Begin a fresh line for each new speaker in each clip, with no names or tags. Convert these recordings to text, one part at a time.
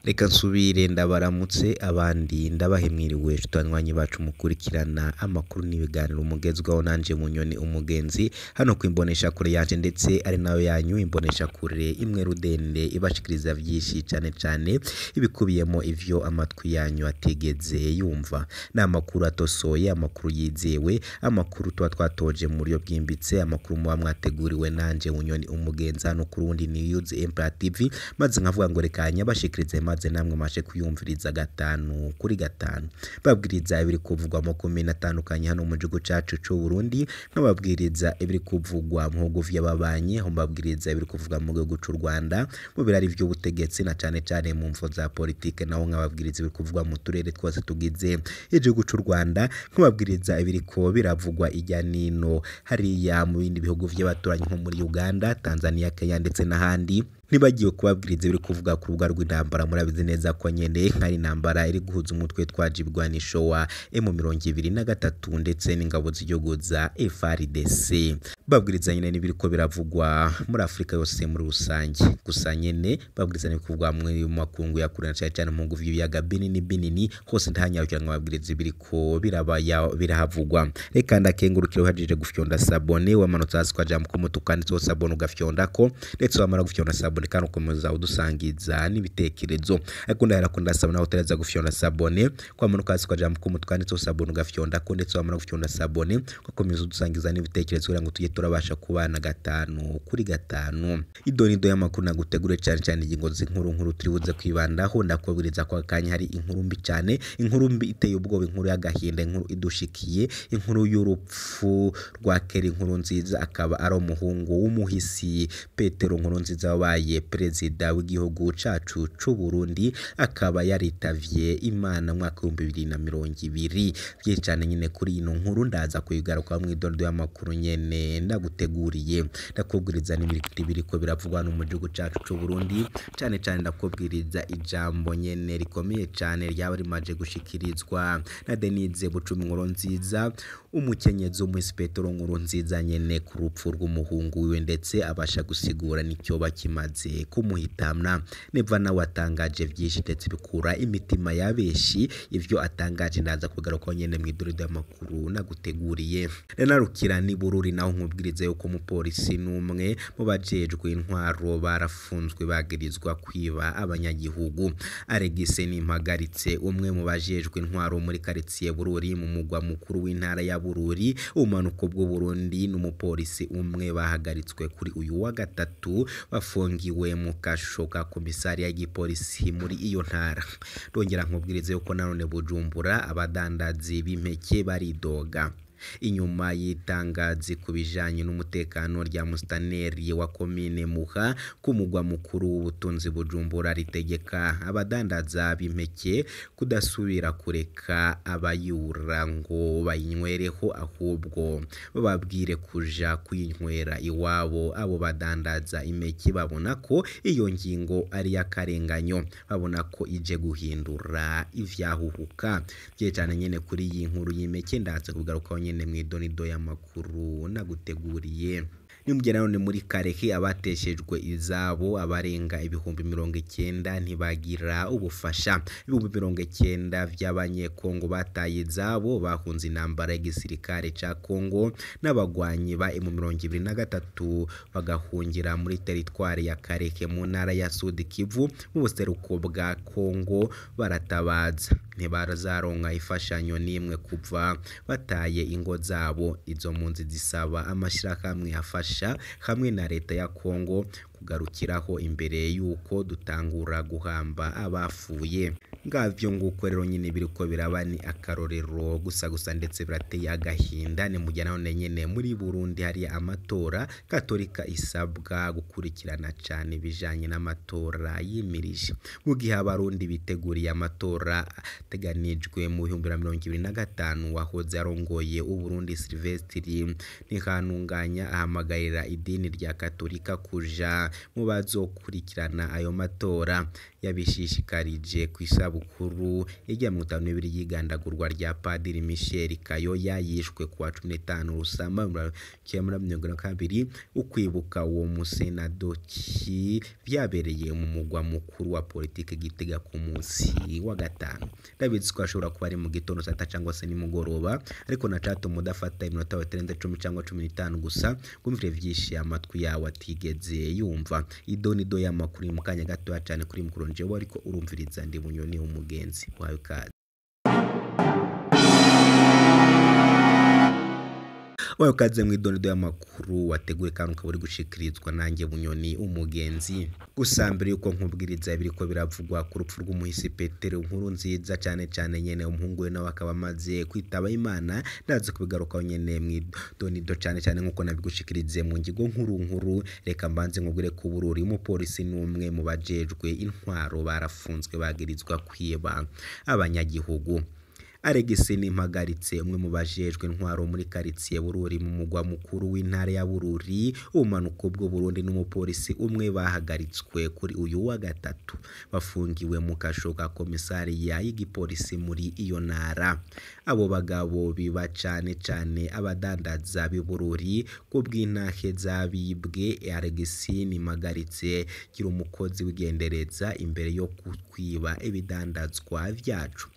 Reka nsubire ndabaramutse abandi ndabahe mwiriwe banywanyi bacu mukurikirana amakuru n'ibiganiro mugezwaho nanje Munyoni umugenzi hano ku imboneshakure yanje ndetse ari nayo yanyu imboneshakure imwe rudende ibashikiriza vyinshi cane cane ibikubiyemo ivyo amatwi yanyu atigeze yumva. Ni amakuru atosoye, amakuru yizewe, amakuru tuba twatoje mu buryo bwimbitse, amakuru muba mwateguriwe nanje Munyoni umugenzi hano ku Rundi News Empire TV, maze nkavuga ngo reka nyabashikirize maze namwe mashe kuyumviriza gatanu kuri gatanu. Babwiriza ibiri kuvugwa mu komine atandukanye hano mu gihugu cacu c'u Burundi, nkababwiriza ibiri kuvugwa mu bihugu vy'ababanyi, aho mbabwiriza ibiri kuvugwa mu gihugu c'u Rwanda, mu birari vy'ubutegetsi na cane cane mu mvo za politike, naho nkababwiriza ibiri kuvugwa mu turere twose tugize igihugu c'u Rwanda, nkababwiriza ibiriko biravugwa irya nino hariya mu bindi bihugu vy'abaturanyi nko muri Uganda, Tanzania, Kenya ndetse n'ahandi. Ntibagiwe kubabwiriza ibiri kuvuga ku rubuga rw'intambara, murabizi neza ko nyene hari intambara iri guhuza umutwe twaje ibigwanisho wa M23 ndetse n'ingabo z'igihugu za FARDC. Babwiriza nyene n'ibiriko biravugwa muri Afrika yose muri rusange. Gusa nyene babwiriza n'ibikuvugwa mu makungu ya kure na cane cane mu bihugu vy'ibiyaga binini binini, hose ndahanyarukira nkababwiriza ibiriko birabaya birahavugwa. Reka ndakengurukire uhajije gufyonda sabone, wamanutse hasi kwa jambo k'umutuku kanditseho sabone ugafyondako, ndetse wamara gufyonda sabone kandi ukomeza udusangiza n'ibitekerezo. Ariko ndahera ko ndasaba nawe utareza gufyonda sabone, kwamanuka hasi kwa jambo k'umutuku kanditseho sabone ugafyondako, ndetse wamara gufyonda sabone ugakomeza udusangiza n'ibitekerezo kugira ngo tujye turabasha kubana gatanu kuri gatanu. Idonido y'amakuru nagutegure cyane cyane ingingo z'inkuru nkuru turi buze kwibandaho. Ndakubwiriza ko akanya hari inkuru mbi cyane, inkuru mbi iteye ubwoba, inkuru y'agahinda, inkuru idushikiye, inkuru y'urupfu rwa Keri Inkuru Nziza, akaba ari umuhungu w'umuhisi Petero Nkurunziza wabaye perezida w'igihugu cacu c'u Burundi, akaba yaritavye Imana mu mwaka w'ibihumbi bibiri na mirongo ibiri. Vyinshi cane nyene kuri ino nkuru ndaza kuyigaruka mw'idondo y'amakuru nyene ndaguteguriye. Ndakubwiriza n'ibindi biriko biravugwa no mu gihugu cacu c'u Burundi, cane cane ndakubwiriza ijambo nyene rikomeye cane ryaba rimaje gushikirizwa na Denise Bucumi Nkurunziza, umukenyezi w'umuhisi Petero Nkurunziza nyene ku rupfu rw'umuhungu wiwe, ndetse abasha gusigura n'icyo bakimaze kumuhitamna. Neva nawe atangaje vyinshi ndetse bikura imitima ya benshi. Ivyo atangaje ndaza kugaruka nyene mw'idorero y'amakuru naguteguriye. Nanarukira ni Bururi naho nkubwiriza yuko umupolisi n'umwe mu bajejwe intwaro barafunzwe bagirizwa kwiba abanyagihugu. Aregise Nimpagaritse, umwe mu bajejwe intwaro muri karitsiye Bururi mu mugwa mukuru w'intara ya Bururi, ubumanuko bw'u Burundi, n'umupolisi umwe bahagaritswe kuri uyu wa gatatu bafungiwe mu kasho ka komisariya y'igipolisi muri iyo ntara. Ndongera nkubwirize yuko nanone Bujumbura abadandazi b'impeke baridoga inyuma y'itangazi ku bijanye n'umutekano rya mustaneri wa komine Muha ku mugwa mukuru w'ubutunzi Bujumbura, ritegeka abadandaza b'impeke kudasubira kureka abayura ngo bayinywereho, ahubwo bababwire kuja kuyinywera iwabo. Abo badandaza impeke babona ko iyo ngingo ari y'akarenganyo, babona ko ije guhindura ivyahuhuka. Vye cane nyene kuri iyi nkuru y'impeke ndaza kugarukaho nyene mw'idonido y'amakuru naguteguriye. Nimugera none muri Karehe abateshejwe izabo abarenga 90,000 ntibagira ubufasha. 90,000 vy'abanyekongo bataye izabo bahunze intambara y'igisirikare ca Kongo n'abagwanyi ba M23 bagahungira muri teritwari ya Karehe mu ntara ya Sud Kivu mu buseruko bwa Kongo, baratabaza. Ntibarazaronka imfashanyo n'imwe kuva bataye ingo zabo. Izo mpunzi zisaba amashirahamwe afasha hamwe na leta ya Kongo kugarukiraho imbere yuko dutangura guhamba abapfuye. Ngavyo nguko rero nyene biriko biraba ni akarorero gusa gusa ndetse birateye agahinda. Ni mujya none nyene muri Burundi hari amatora, Katolika isabwa gukurikirana cane ibijanye n'amatora yimirije. Mu gihe abarundi biteguriye amatora ateganijwe mu 2025, wahoze arongoye Uburundi Silvestri Ntihantunganya ahamagarira idini rya Katolika kuja kuja mu bazokurikirana ayo matora. Yabishishikarije kw'isabukuru irya 52 y'igandagurwa rya Padiri Michel Kayoya yishwe kuwa 15 Rusama 1972. Ukwibuka uwo musenadoki vyabereye mu mugwa mukuru wa politike Gitega ku munsi wa gatanu. Ndabizi ko ashobora kuba ari mu gitondo saa tatu cyangwa se nimugoroba, ariko nacatuma udafata iminota itarenze 10 cyangwa 15 gusa kumvire vyinshi amatwi yawe atigeze yumva. Idonido y'amakuru mu kanya gatoya cane kuri mukuru njewe, ariko urumviriza ndi Bunyoni umugenzi wawe kaze. Wawe kaze mu idonido y'amakuru wateguye kandi ukaba uri gushikirizwa nanjye Bunyoni umugenzi. Gusa mbere yuko nkubwiriza ibiriko biravugwa ku rupfu rw'umuhisi Petero Nkurunziza, cane cane nyene umuhungu we nawe akaba amaze kwitaba Imana, ndazi kubigarukaho nyene mu idonido cane cane nkuko nabigushikirize mu ngingo nkuru nkuru. Reka mbanze nkubwire ko Bururi umupolisi n'umwe mu bajejwe intwaro barafunzwe bagirizwa kwiba abanyagihugu. Alegisi Nimpagaritse, umwe mu bajejwe intwaro muri karitsiye Bururi mu mugwa mukuru w'intara ya Bururi, ubumanuko bw'u Burundi, n'umupolisi umwe bahagaritswe kuri uyu wa gatatu, bafungiwe mu kasho ka komisariya y'igipolisi muri iyo ntara. Abo bagabo biba cane cane abadandaza b'i Bururi ku bw'intahe z'abibwe. Alegisi Nimpagaritse gira umukozi w'igendereza imbere yo kutwiba ibidandazwa vyacu.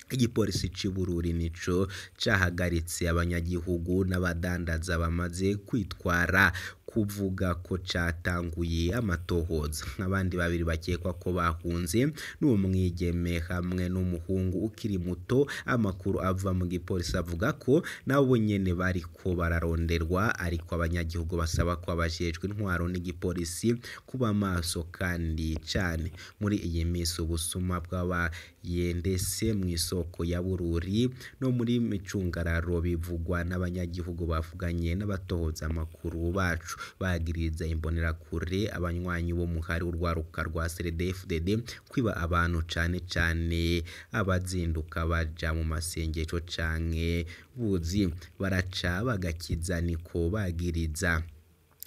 Igipolisi c'i Bururi nico cahagaritse abanyagihugu n'abadandaza bamaze kwitwara kuvuga ko catanguye amatohoza. Abandi babiri bakekwa ko bahunze n'umwigeme hamwe n'umuhungu ukiri muto. Amakuru ava mu gipolisi avuga ko nabo nyene bariko bararonderwa, ariko abanyagihugu basaba ko abajejwe intwaro n'igipolisi kuba maso kandi cane. Muri iyi minsi ubusuma bw'abayendese mw'isoko ya Bururi no muri micungararo bivugwa n'abanyagihugu bavuganye n'abatohoza amakuru bacu, bagiriza imbonerakure abanywanyi bo muhari urwaruka rwa CRDFDD kwiba abantu cane cane abazinduka baja mu masengesho canke buzi baraca bagakiza, niko bagiriza.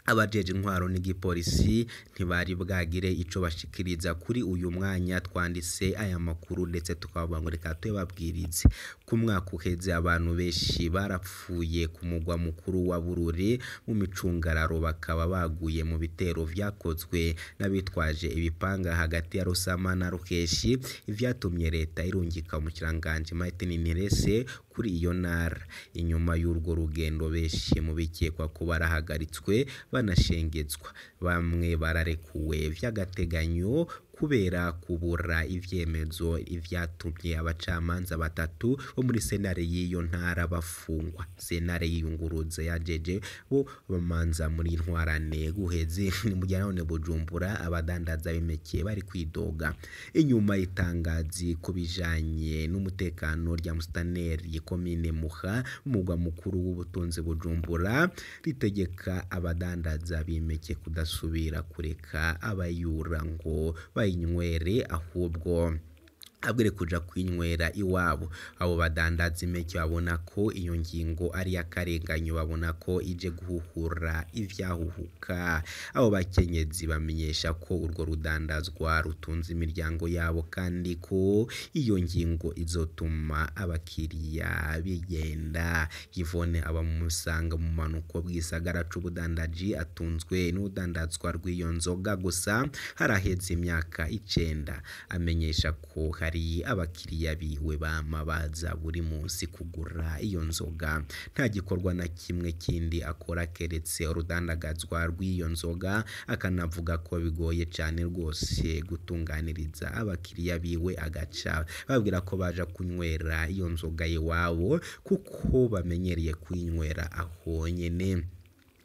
Abajeje intwaro n'igipolisi ntibari bwagire ico bashikiriza kuri uyu mwanya twanditse aya makuru, ndetse tukavuga ngo reka tuyababwirize. Ku mwaka uheze abantu benshi barapfuye ku mugwa mukuru wa Bururi mu micungararo, bakaba baguye mu bitero vyakozwe n'abitwaje ibipanga hagati ya Rusama na Rukeshi, ivyatumye leta irungika umushikiranganji Martin Nterese kuri iyo ntara. Inyuma y'urwo rugendo benshi mu bikekwa ko barahagaritswe banashengezwa, bamwe bararekuwe vy'agateganyo kubera kubura ivyemezo, ivyatumye abacamanza batatu bo muri sentare y'iyo ntara bafungwa. Sentare yiyunguruza yajeje bo bamanza muri ntwarane guheze ni mu gihe none Bujumbura abadandaza b'imeke bari kwidoga. Inyuma y'itangazi ku bijanye n'umutekano rya Mustaneri komine Muha, umugwa mukuru w'ubutunzi Bujumbura, ritegeka abadandaza b'imeke kudasubira kureka abayura ngo bayinywere, ahubwo abwire kuja kwinywera iwabo. Abo badandaza impeke babona ko iyo ngingo ari akarenganyo, babona ko ije guhuhura ivyahuhuka. Abo bakenyezi bamenyesha ko urwo rudandazwa rutunze imiryango yabo, kandi ko iyo ngingo izotuma abakiriya bigenda. Yvonne abamusanga mu manuko bw'isagara c'ubudandaji atunzwe n'udandazwa rw'iyo nzoga gusa haraheze imyaka 9. Amenyesha ko hari abakiriya biwe bama baza buri munsi kugura iyo nzoga. Nta gikorwa na kimwe kindi akora keretse urudandagazwa rw'iyo nzoga. Akanavuga ko bigoye cane rwose gutunganiriza abakiriya biwe, agaca babwira ko baja kunywera iyo nzoga iwabo kuko bamenyereye kuyinywera aho nyene.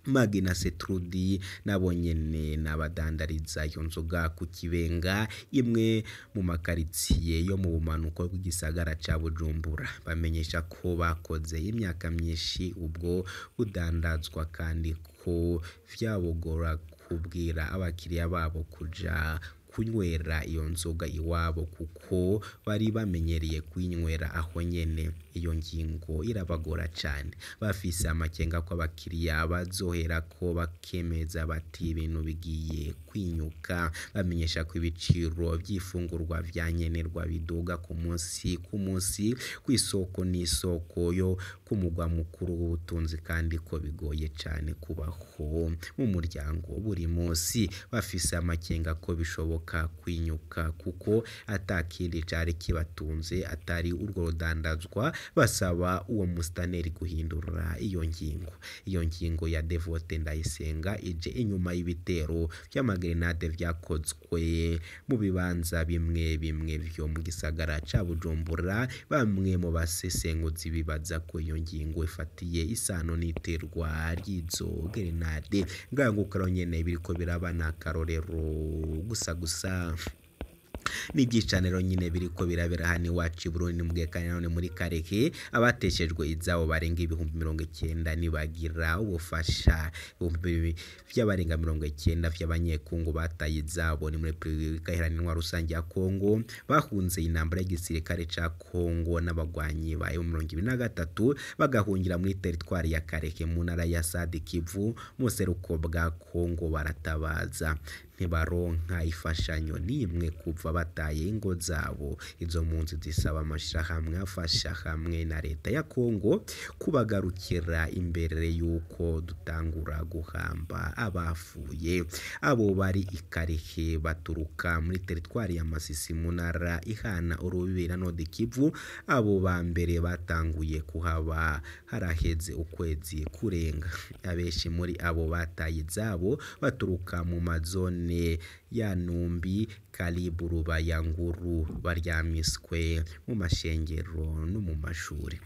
Magi na Setrudi nabo nyene n'abadandariza iyo nzoga ku Kibenga, imwe mu makaritsiye yo mu bumanuko bw'igisagara ca Bujumbura. Bamenyesha ko bakoze imyaka myinshi ubwo budandazwa, kandi ko vyabogora kubwira abakiriya babo kuja kunywera iyo nzoga iwabo kuko bari bamenyereye kuyinywera aho nyene. Iyo ngingo irabagora cane, bafise amakenga ko abakiriya bazoherako bakemeza bati ibintu bigiye kwinyuka. Bamenyesha ko ibiciro vy'ifungurwa vya nkenerwa biduga ku munsi ku munsi kw'isoko n'isoko yo ku mugwa mukuru w'ubutunzi, kandi ko bigoye cane kubaho mu muryango buri munsi. Bafise amakenga ko bishoboka kwinyuka kuko atakindi cari kibatunze atari urwo rudandazwa. Basaba uwo musitaneri guhindura iyo ngingo. Iyo ngingo ya Devote Ndayisenga ije inyuma y'ibitero vy'amagerenade vyakozwe mu bibanza bimwe bimwe vyo mu gisagara ca Bujumbura. Bamwe mu basesenguzi bibaza ko iyo ngingo ifatiye isano n'iterwa ry'izo gerenade. Ngaho nyene biriko biraba n'akarorero gusa gusa n'ivyicaniro nyine biriko birabera hano iwacu i Burundi. Mu gihe kandi nanone muri Kareke abateshejwe izabo barenga 90,000 nibagira ubufasha. Ibihumbi vy'abarenga 90 vy'abanyekongo bataye izabo ni muri Repubulika Iharanira Intwaro Rusange ya Kongo, bahunze intambara y'igisirikare ca Kongo n'abagwanyi ba M23 bagahungira muri teritwari ya Kareke mu ntara ya Sud Kivu mu buseruko bwa Kongo. Baratabaza ntibaronka ifashanyo n'imwe kuva bataye ingo zabo. Izo mpunzi zisaba amashirahamwe afasha hamwe na leta ya Kongo kubagarukira imbere y'uko dutangura guhamba abapfuye. Abo bari i Karehe baturuka muri teritwari ya Masisi mu ntara ihana urubibe na Nord Kivu. Abo ba mbere batanguye kuhaba haraheze ukwezi kurenga. Abenshi muri abo bataye izabo baturuka mu mazone ya Numbi, Kalibu, Rubaya, Nguru, baryamiswe mu mashengero no mu mashuri.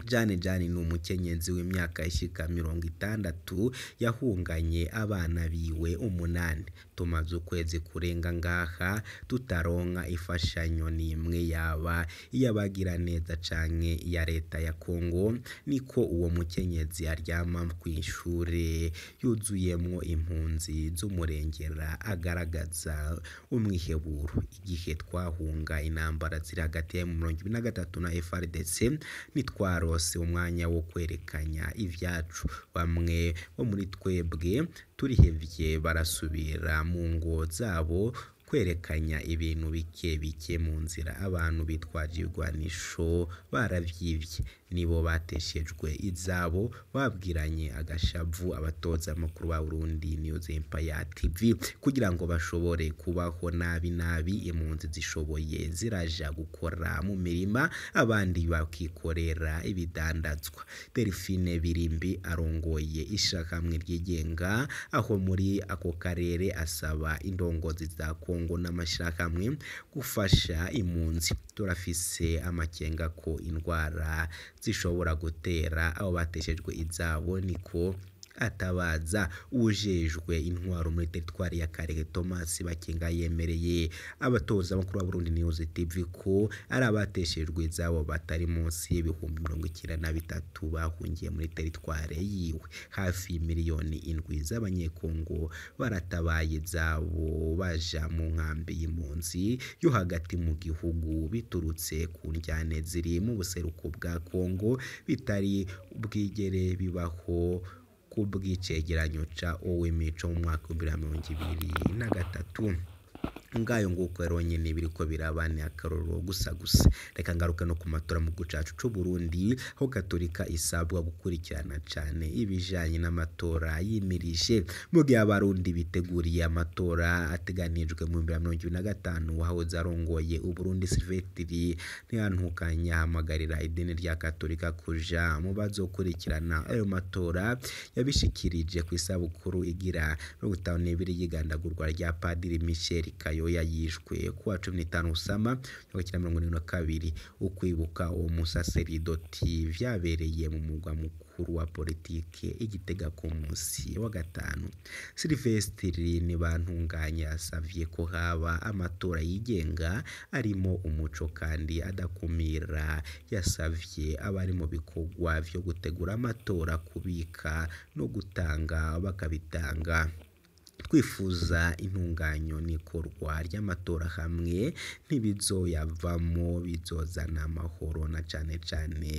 Jane Jane ni umukenyezi w'imyaka ishika 60 yahunganye abana biwe 8. Tumaze ukwezi kurenga ngaha tutaronka ifashanyo n'imwe yaba iy'abagira neza canke iya leta ya Kongo. Niko uwo mukenyezi aryama kw'ishure yuzuyemwo impunzi z'umurengera agaragaza umwiheburo. Igihe twahunga intambara ziri hagati ya M23 na FARDC nitwarose umwanya wo kwerekanya ivyacu. Bamwe bo muri twebwe turihevye barasubira mu ngo zabo kwerekanya ibintu bike bike mu nzira. Abantu bitwaje ibigwanisho baravyivye, nibo bateshejwe izabo, babwiranye agashavu abatoza amakuru ba Burundi News Empire TV kugira ngo bashobore kubaho nabi nabi. Impunzi zishoboye ziraja gukora mu mirima, abandi bakikorera ibidandazwa. Delphine Birimbi arongoye ishirahamwe ryigenga aho muri ako karere asaba indongozi za Kongo n'amashirahamwe gufasha impunzi. Turafise amakenga ko indwara zishobora gutera abo bateshejwe izabo, niko atabaza. Uwujejwe intwaro muri teritwari ya Karehe Thomas Bakenga yemereye abatoza amakuru ba Burundi News TV ko ari abateshejwe izabo batari munsi y'93,000 bahungiye muri teritware yiwe. Hafi 7 miliyoni z'abanyekongo baratabaye izabo baja mu nkambi y'impunzi yo hagati mu gihugu biturutse ku ndyane ziri mu buseruko bwa Kongo bitari bwigere bibaho ku bw'icegeranyo ca OMS co mu mwaka wa 2023. Ngayo nguko rero nyene biriko biraba ni akarorero gusa gusa. Reka ngaruke no ku matora mu gihugu cacu c'u Burundi, aho Katolika isabwa gukurikirana cane ibijanye n'amatora yimirije. Mu gihe abarundi biteguriye amatora ateganijwe mu 2025, uwahoze arongoye Uburundi Silvestre Ntibantunganya ahamagarira idini rya Katolika kuja mu bazokurikirana ayo matora. Yabishikirije kw'isabukuru igira 52 y'igandagurwa rya Padiri Michel Kayoya yishwe kuwa 15 Rusama 1972. Ukwibuka uwo musaseridoti vyabereye mu mugwa mukuru wa politike i Gitega ku musi wa gatanu. Silvestre Ntibantunganya yasavye ko haba amatora yigenga arimo umuco kandi adakumira. Yasavye abari mu bikorwa vyo gutegura amatora kubika no gutanga bakabitanga. Twifuza intunganyo n'ikorwa ry'amatora hamwe ntibizoyavamo bizozana amahoro na cane cane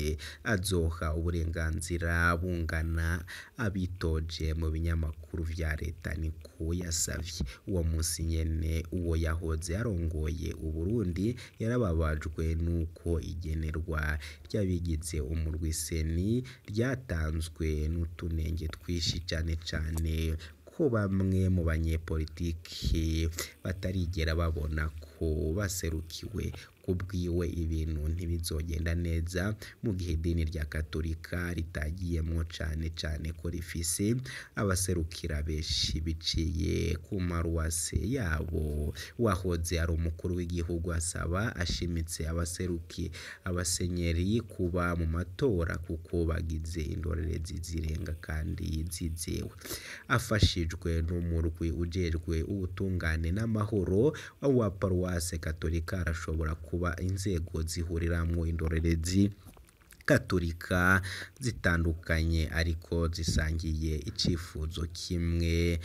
azoha uburenganzira bungana abitoje mu binyamakuru vya leta, niko yasavye. Uwo musi nyene uwo yahoze arongoye Uburundi yarababajwe nuko igenerwa ry'abigize umurwi seni ryatanzwe n'utunenge twinshi cane cane ko bamwe mu banyepolitiki batarigera babona ko baserukiwe. Kubwiwe ibintu ntibizogenda neza mu gihe idini rya Katolika ritagiyemwo cane cane ko rifise abaserukira benshi biciye ku maruwase yabo. Uwahoze ari umukuru w'igihugu asaba ashimitse abaseruki abasenyeri kuba mu matora kuko bagize indorerezi zirenga kandi zizewe. Afashijwe n'umurwi ujejwe ubutungane n'amahoro wa paruwase Katolika arashobora kuba inzego zihuriramwo indorerezi Katolika zitandukanye ariko zisangiye icifuzo kimwe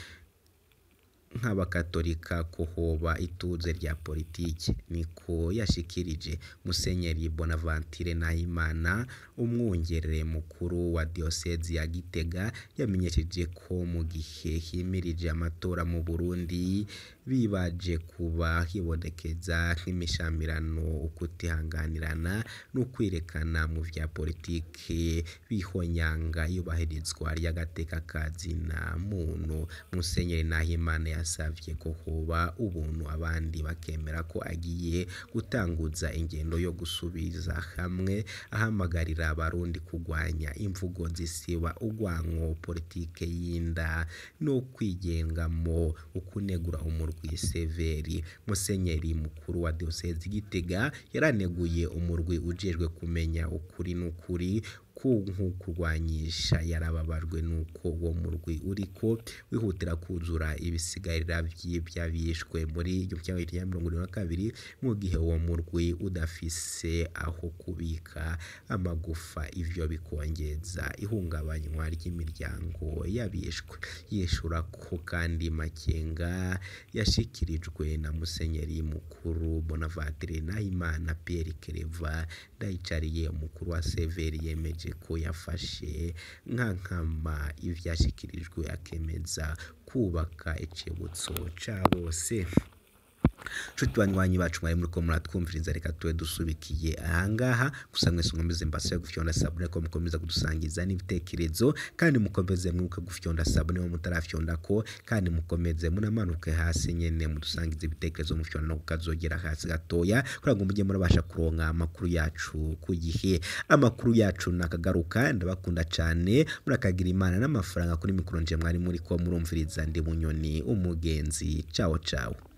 nk'abakatolika ko hoba ituze rya politiki, niko yashikirije. Musenyeri Bonaventure Nahimana, umwungere mukuru wa diyosezi ya Gitega, yamenyesheje ko mu gihe himirije amatora mu Burundi bibaje kuba hibonekeza nk'imishamirano, ukutihanganirana n'ukwirekana mu vya politiki bihonyanga iyubahirizwa ry'agateka ka zina muntu. Musenyeri Nahimana yasavye ko hoba ubuntu abandi bakemera ko agiye gutanguza ingendo yo gusubiza hamwe, ahamagarira abarundi kugwanya imvugo zisiba urwanko, politike y'inda no kwigengamo ukunegura umurwi Severi. Musenyeri mukuru wa diyosezi Gitega yaraneguye umurwi ujejwe kumenya ukuri n'ukuri kurwanyisha, yarababajwe nuko uwo murwi uriko wihutira kuzura ibisigarira vy'ivyabishwe muri 1972 mu gihe uwo murwi udafise aho kubika amagufa, ivyo bikongeza ihungabanywa ry'imiryango y'abishwe. Yishura ko kandi Makenga yashikirijwe na Musenyeri mukuru Bonaventure Nahimana. Pierre Claver Ndayicariye, umukuru wa Severi, yemeje ko yafashe nka nkama ivyashikirijwe akemeza kubaka icibutso ca bose. Nshuti banywanyi bacu mwari muriko muratwumviriza, reka tube dusubikiye ahangaha. Gusa mwese nkomeze mbasaba gufyonda sabune ko mukomeza kudusangiza n'ibitekerezo, kandi mukomeze mwibuke gufyonda sabune mu mutarafyonda ko, kandi mukomeze munamanuke hasi nyene mudusangize ibitekerezo mufyonda no kukazogera hasi gatoya kugira ngo mujye murabasha kuronka amakuru yacu ku gihe. Amakuru yacu nakagaruka, ndabakunda cane, murakagira Imana n'amafaranga. Kuri mikoro nje mwari muriko murumviriza ndi Bunyoni umugenzi. Ciao ciao.